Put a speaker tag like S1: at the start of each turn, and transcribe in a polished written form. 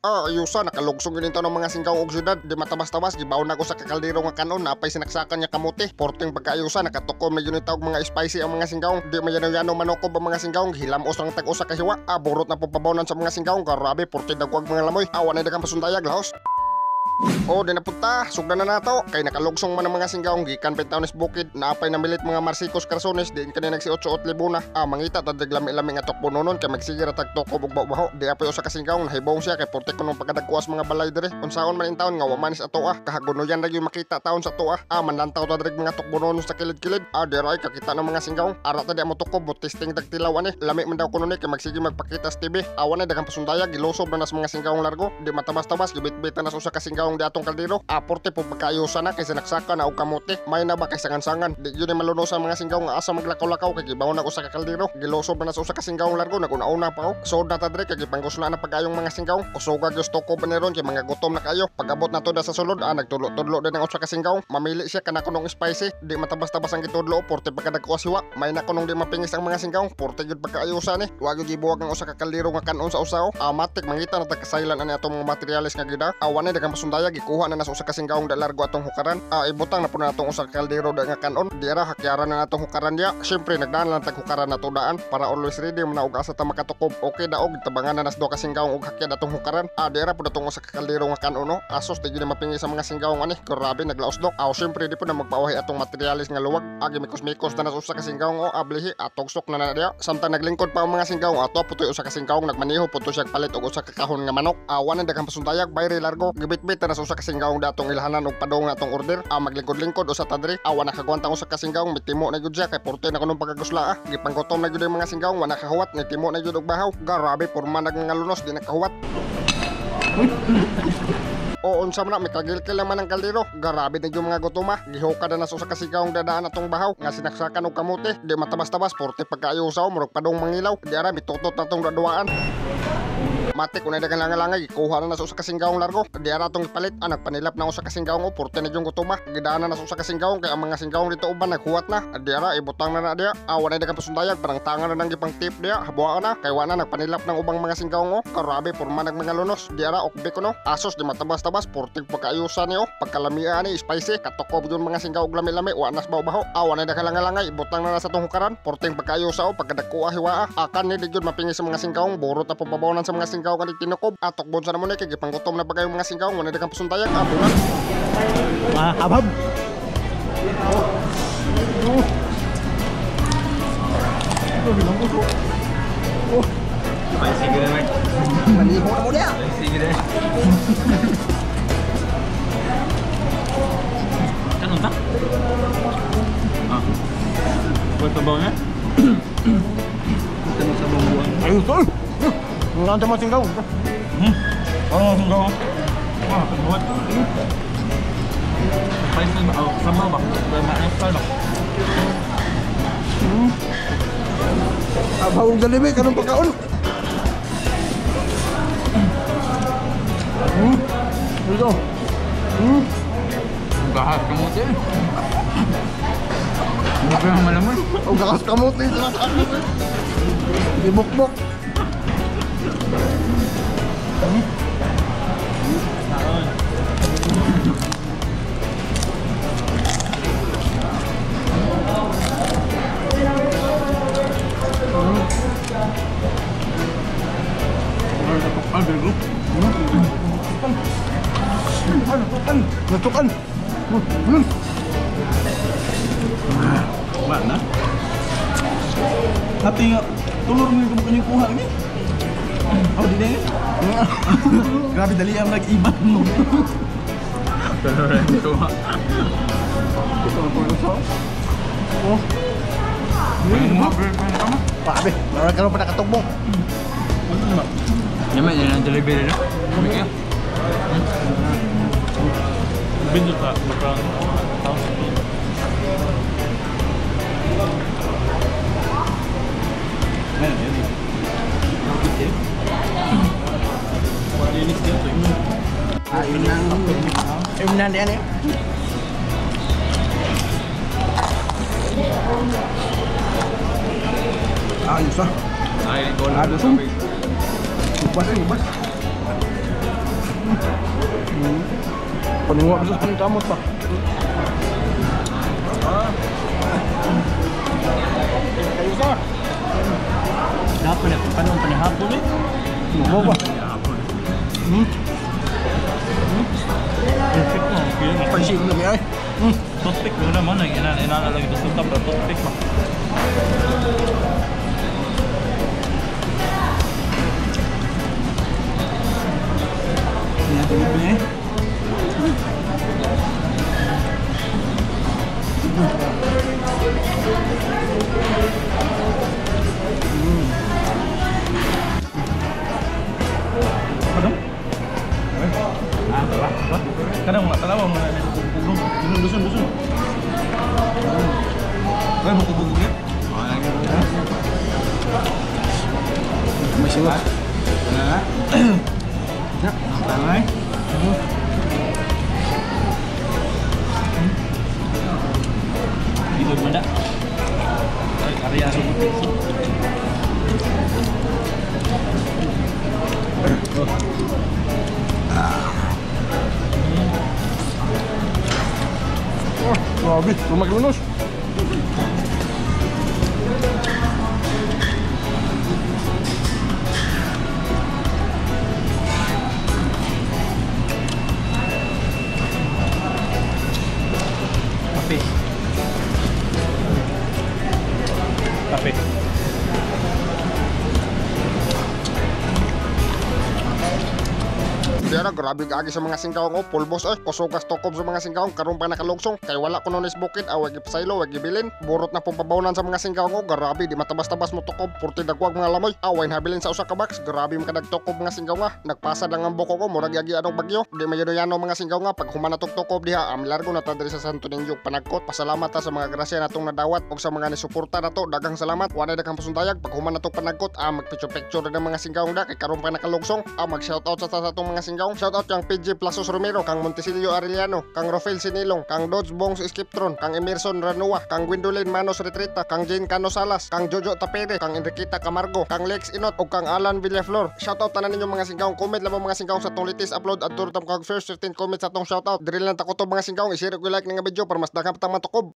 S1: Ah, ayusa nakalugsong yun ng mga singkaw og syudad. Di matabas-tabas gibaw na ko sa kakaldero nga kanon napay sinaksakan niya kamote. Porting pagkaayusa nakatukom na yun og mga spicy ang mga singkaw. Di mayano-yano manokob ang mga singkaw. Hilamos ang tag-usa ka hiwa. Ah, burot na po pabawnan sa mga singkaw. Grabe porte dagwag mga lamoy. Awa na daghang pasundayag lahos. O, di na punta, sugdan na nato. Kay nakalugsong man ang mga singgaong gikan pa taon bukid, naapay na milit mga Marsikos Carsones, diin kani nagsi 8 at libuna. Ah, mangita ta lami-lami nga tukbo nonon kay magsigira tag tukob og baho. Di apay usa ka singgaong nahibong siya kay porte kunong pagkadagkuas mga balay diri. Unsaon man in taon nga wa manis ato ah, kahagunoyan ra gyud makita taon sa tuwa. Ah, manlantaw ta diri mga tukbo nonon sa kilid-kilid. Ah, di ra ay kakita ng mga singgaong. Ara ta di mo tukob, mo testing tag tilaw ani. Lami man daw kuno ni kay magsige magpakita sa TV. Awa na daghang pasundayag, gilusob na nas mga singgaong largo. Di matabas-tabas gibitbit na nas usa ka singgaong di atong kaldero. Aporte po pagkaayusan na kay sinaksakan na og kamote. May na ba kay sangan-sangan. Di yun ay malunosan mga singgaw nga asa maglakaw-lakaw kay gibaw na usa ka kaldero. Gilusob na sa usa ka singgaw largo naguna-una pa og. Sod na ta diri kay gipangusna na pagayong mga singgaw. Kusuga gyud ko baneron kay mga gutom na kayo. Pag-abot na to da sa sulod, nagtudlo-tudlo din ang usa ka singgaw. Mamili siya kana kunong spicy. Di matabas-tabas ang gitudlo porte pagkadagko siwa. May na kunong di mapingis ang mga singgaw. Porte gyud pagkaayusan ni. Wa gyud gibuwag ang usa ka kaldero nga kanon sa usaw. Matik mangita na tagkasaylan ani atong mga materyales nga gida. Awa na daghang pasundayag gikuha na nas usa ka singgaong da largo atong hukaran. Ibutang na po na atong usa ka kaldero da nga kanon. Di ra hakyaran na atong hukaran diya. Syempre nagdaan lang tag hukaran na daan para always ready man og asa ta makatukob. Okay daog tabangan na nas duha ka singgaong og hakyad atong hukaran. Di ra po atong usa ka kaldero nga kanon no. Asos di gyud mapingi sa mga singgaong ani. Grabe naglaos dok. Syempre di po na magpawahi atong materyales nga luwag. Agi mikos-mikos na nas usa ka singgaong o ablihi atog sok na na diya. Samtang naglingkod pa ang mga singgaong ato putoy usa ka singgaong nagmaniho puto siya palit og usa ka kahon nga manok. Awa na daghang pasundayag bayri largo. Gibitbit na nas usa ka singgaong datong ilhanan og padong atong order. Maglingkod-lingkod usa ta diri. Awa nakagwantang usa ka singgaong mitimo na gyud siya kay porte na kunong pagkagusla. Gipanggutom na gyud ang mga singgaong wa nakahuwat nitimo na gyud og bahaw. Grabe porma nagngalonos di nakahuwat. O unsa man na mikagilkil naman ang kaldero. Grabe na yung mga gutuma. Gihuka na nas usa ka singgaong dadaan atong bahaw nga sinaksakan og kamote. Di matabas-tabas porte pagkaayusaw murag padong mangilaw. Di ara mitutot na atong duaan. Matik unay daghang langalangay gikuha na nas usa ka singgaong largo. Di ara atong ipalit nagpanilap na usa ka singgaong o porte na yung gutuma. Gidaan na nas usa ka singgaong kay ang mga singgaong dito uban naghuwat na. Di ara ibutang na na diya. Awa na daghang pasundayag parang tanga na nang gipang tip diya. Habuan na kay wa na nagpanilap ng ubang mga singgaong o. Grabe porma nag mga lunos. Di ara okbe kuno. Asos di matabas-tabas porte pagkaayusan niyo. Pagkalamia ani spicy katukob yung mga singgaong lami-lami wa nas baw-baho. Awa na daghang langalangay ibutang na na sa tong hukaran. Porteng pagkaayusa o pagkadagko hiwa. Akan ni di gyud mapingi sa mga singgaong burot na pababonan sa mga singgaong kan tinukob. Atok bon sa namo ni kay gipanggutom na bagay mga singgaong wala daghang pasundayag abulan.
S2: Habab.
S3: Spicy gud man.
S2: Maniho na mo diya.
S3: Spicy gud. Kanon ta? Ah. Buat pabaw na? Ito sa bangguan.
S2: Ayun tol. Nandiyan mo singgaw.
S3: Oh, singgaw. Wah, buat. Spicy ba? Oh, sambal ba? Ba?
S2: Abaw ang Jollibee kanong pagkaon. Ito.
S3: Gahas kamote. Grabe ang malamon.
S2: O gahas kamote sila sa akin. Ibukbok. Natukan.
S3: Mana? Hati nga tulur mo yung kanyang kuha ni. Oh, di na. Grabe dali ang nag-iban mo. Tulur ang kuha.
S2: Oh. Grabe, meron ka pa nakatugbong.
S3: Yaman yan ang delivery no? Kumikaya. Bindot ka, makrang 1,000.
S2: Ayun na yan eh. Ayos ah.
S3: Ay,
S2: Ayos ah. Ubas eh, ubas. Paninguha ko sa kamot pa.
S1: Kayo sa.
S3: Dapat na panon pa ni hapon eh.
S2: Mo ba?
S3: Perfect na.
S2: Spicy mo lami ay.
S3: Toothpick mo naman ang ina ina lagi gusto ka pero toothpick mo.
S2: Niya eh.
S3: Ano? Ah, ba? Ba? Kadang mga talawa mga bugog. Dusun dusun dusun. Ay, bugog ya.
S2: May singot.
S3: Na.
S2: Ya.
S3: Tangay. Di mo na. Ay, karya sa
S2: Oh, grabe, lumaglunos.
S3: Kape. Kape.
S1: Diara grabe gaagi sa mga singkaong o pulbos oy kusugas tokob sa mga singkaong karon pa nakalugsong kay wala kuno ni bukid away gipasaylo way gibilin burot na pong pabawnan sa mga singkaong o grabe di matabas-tabas mo tokob purti dagwag mga lamoy away habilin sa usa ka box grabe makadagtokob mga singkaong nga nagpasad lang ang buko ko murag yagi anong bagyo di mayano-yano mga singkaong nga pag human natog tokob diha am largo na ta diri sa Santo Niño panagkot. Pasalamat ta sa mga grasya natong nadawat ug sa mga nisuporta nato, daghang salamat. Wa na daghang pasundayag pag human natog panagkot magpicture-picture na mga singkaong da kay karon pa nakalugsong. Mag shoutout sa ta sa atong mga singkaong. Shoutout kang PG Plasos Romero, kang Montesilio Arellano, kang Rofel Sinilong, kang Dodge Bongs Skiptron, kang Emerson Ranua, kang Gwendolyn Manos Retreta, kang Jane Cano Salas, kang Jojo Tapere, kang Enriqueta Camargo, kang Lex Inot ug kang Alan Villaflor. Shoutout tanan ninyo mga singkaong. Comment lamang mga singkaong sa atong latest upload at turot kag first 15 comments sa atong shoutout. Diri lang ta kutob mga singkaong. I-share ug like nga video para mas daghang patang matukob.